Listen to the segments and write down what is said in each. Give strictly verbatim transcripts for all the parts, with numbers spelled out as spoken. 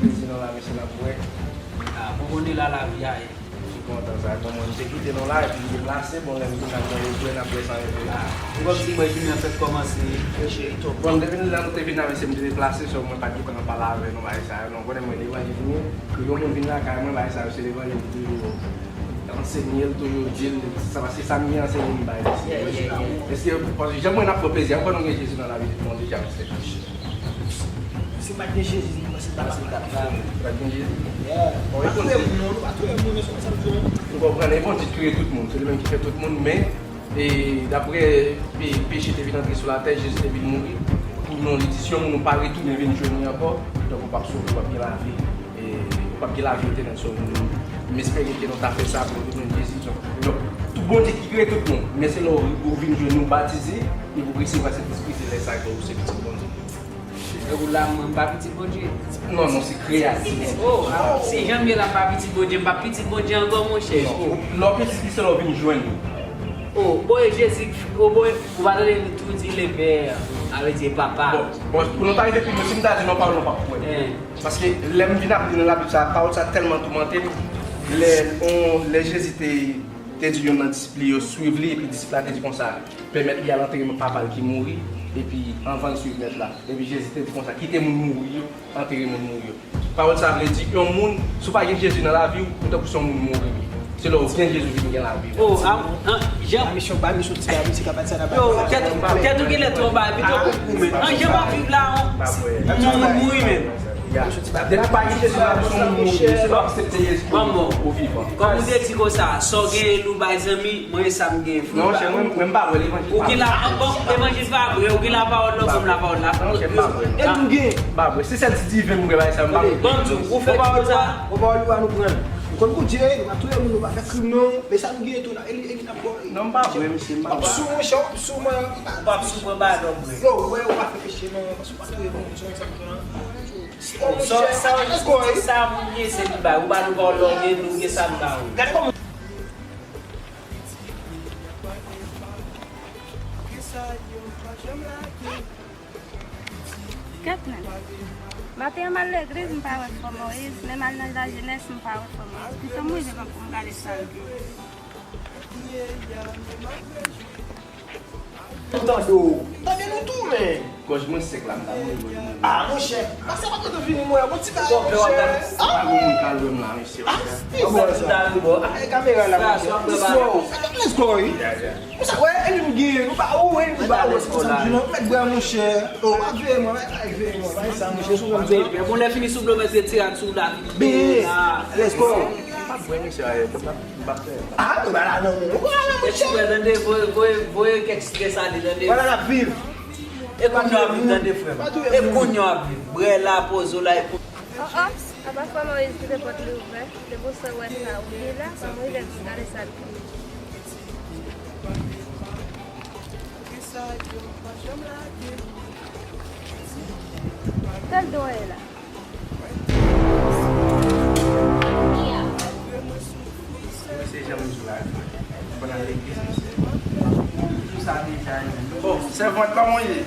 Jezi nan lavi, se n ap wè. Ah, bon, bon, la, lavi a ye. M kontan sa, bon, mwen, m te kite nou la, epi m deplase, bon, lè m vin la, mwen retounen, n ap wè sa, epi la. Ou pa ti kwè jounen an fèk kòmanse, cheri, twòp. Bon, depi lè nou te vin la, mesye, m te deplase, so, mwen pa t gentan pale avè nou, bagay sa yo, non, konnen mwen levanjil vini, pou yon moun vin lakay mwen, bagay sa yo, se levanjil ki toujou ansenye l, toujou di l, sa, paske sa m gen ansenye m bay li. Yeah, yeah, yeah. Èske, paske jan mwen ap pran plezi, an, pandan nou gen Jezi nan lavi, Bondye, Jezi, se Si m pa t gen Jezi, m panse m pa t ap la. Pa t gen Jezi? Yeah. Bon, pa touye moun, non, nou pa touye moun, se konsa m di w. M konprann, e Bondye ki kreye tout moun, se li menm ki fè tout moun, men, e, daprè, e, peche te vin antre sou latè, Jezi te vin mouri pou nou, li di, si yon moun ou pa retounen vin jwenn li ankò, donk ou p ap sove, ou p ap gen lavi, e, ou p ap gen lavi etènèl. So, m, m espere ke nou ta fè sa pou nou jwenn Jezi. Donk, donk, tout Bondye ki kreye tout moun, men se lè ou, ou vin jwenn li, ou batize, epi ou resevwa Sentespri, se lè sa ke ou se pitit Bondye. Donk la, mwen, m pa pitit Bondye. Non, non, se kreyatif. Oh, ah, si jan m ye la, m pa pitit Bondye, m pa pitit Bondye ankò, monchè. Non, lè w pitit li, se lè w vin jwenn li. Oh, bon, e Jezi, oh, bon, ou pa tande li tou di le Père, sa vle di papa. Bon, bon, pou nou ta rive pi lwen, si m ta di non pawòl, nou p ap kwè. Eh. Paske lè m vin ap li nan Labib sa, pawòl sa tèlman toumante m. Lè, on, lè Jezi te, te di youn nan disip li yo swiv li, epi disip la te di konsa, pèmèt li al antere papa l ki mouri, epi anvan l swiv mèt la. Epi Jezi te di konsa, kite moun mouri yo antere moun mouri yo. Pawòl sa vle di, yon moun, si w pa gen Jezi nan lavi w, ou tankou se yon moun mouri. Se lè w gen Jezi w vin gen lavi. Oh, ah, ah, Jean. Ba misyon, ba misyon ti ba misye ka pati sa nan yo, tèt, tèt ou genlè twò ba, pito pou ou menm. An, Jean pa viv la, on, moun mouri menm. Depi pa gen Jezi nan lavi w, se yon moun mouri. Se lè w aksepte Jezi pou ou vivan. Kòm ou te di konsa, sa w genyen ou bay zanmi, mwen sa m genyen. Non, chè, mwen, mwen m pa wè levanjil. Ou gen la, bon, levanjil pa vre, ou gen lapawòl, non, kòm lapawòl la. Non, chè, m pa wè. E nou gen. M pa wè. Si sèl ti diven m wè bagay sa, m pa wè. Bon, di w, ou fè konsa. Lapawòl ou a nou pran. Nou konn Bondye, nou pa touye moun, nou pa fè krim, non. Men sa nou gen tou la, e li, e li n ap ba w. Non, m pa wè, mesye, m pa wè. W ap sou, monchè, w ap sou, mwen. W ap sou, pran balon, vre. Yo, wè, ou pa fè peche, non, paske ou pa touye moun, se sa m di w la. Sa, sa, sa moun ye, se li bay. Ou ba nou ba w lòm, nou gen sa n ba ou. Gade kòman. Kèt men. Maten an m al legliz, m pa wè Frè Moyiz, men m al nan lajenès, m pa wè Frè Moyiz. Pito m rive pou m gade sa l di. Nou tande w. Tande nou tou, men. Gòj mwen sèk la, m ta mouri, gòj mwen. Ah, monchè. Pase pa kote vini, mwen. Bon, ti bagay, monchè. Ah, gon moun ka lwe m la, mesye. Ah, ti bagay sa. Ay, kamera la, monchè. Let's go, wi. Ou sa wè, e li m gen, nou pa ou, e li m ba ou, se konsa m di non. Mèt bra, monchè. Oh, pa veye mwen, pa veye mwen, pa sa, monchè, sou zòn. Bon, lè fini sou blo, mèt retire ak sou la. Beye. Let's go. Pa vre, mesye, ay, m pa, m pa fè. Ah, nou pa la non, nou pa la, monchè. Voye, voye, voye kèk strès ale, tande. Vwala n ap viv. E kounye a w ap viv, tande, frè m. E kounye a w ap viv. Brè la, poze w la, e kounye a. Oh, oh, apa Frè Moyiz kite pòt li ouvè? Se pou sa w wè sa, ou ye la, ban m rive vin gade sa l di. Kèl dwa e la? Mwen se jan m di w la, mwen al legliz, mesye. Tou sa deja, bon, sèvant, kòman w ye?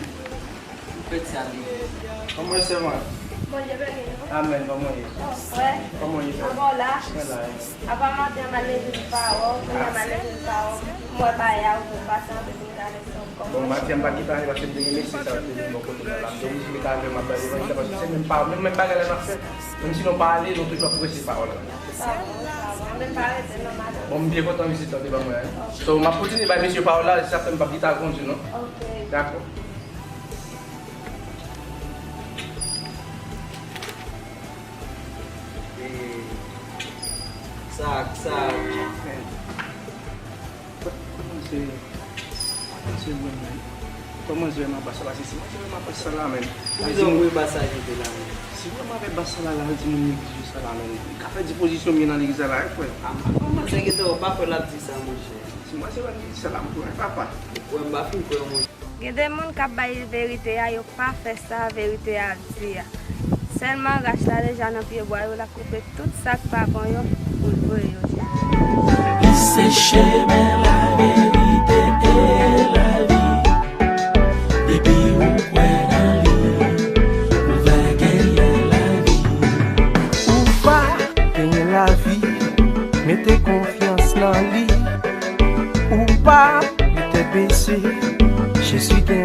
Fèt sa byen. Kòman w ye, sèvant? Bondye beni nou. Amèn, kòman w ye? Frè. Kòman w ye, frè? Mwen la. Mwen la, wi. Apa maten an m al legliz m pa wè w, kounye a m al legliz m pa wè w. M wè bagay a ouvè, m pase antre pou m gade. Bon, maten an m pa t gentan ale paske m te gen mesye sa yo te vin bò kote mwen la. M te oblije rete avè m ap bay levanjil la paske se menm pa, menm, menm bagay la n ap fè. Menm si nou pa ale, nou toujou ap preche pawòl la. Sa bon, sa bon. Anben m pa rete non, madanm. Bon, m byen kontan vizit la w te ban mwen an. So, m ap kontinye bay mesye pawòl la, se sa fè m p ap gentan al kondui non. Ok. Dakò. E, sa, sa. Kòman se, kòman se wè m, men? Kòman se wè m a bas la? Paske si mwen se wè m a bas sa la, men. Ou di mwen wè bas sa jete la, men. Si wè m avè bas sa la, la, di moun legliz yo sa la, men. Li ka fè dipozisyon m gen nan legliz la, la, wi, frè. A, m pa kòmanse gentan, ou pa kwè l ap di sa, monchè. Si mwen se wè m di sa la, m kwè, papa. Ou kwè m pa fin kwè, monchè. Gen de moun k ap bay verite a, yo pa fè sa verite a di a. Sèlman rach la deja nan pye bwa yo, l ap koupe tout sa k pa bon yo pou l voye yo chèche. Li se chemen, laverite e lavi. Depi ou kwè nan li, ou va genyen lavi. Mete konfyans nan li. Ou pa mete bese. Jezi gen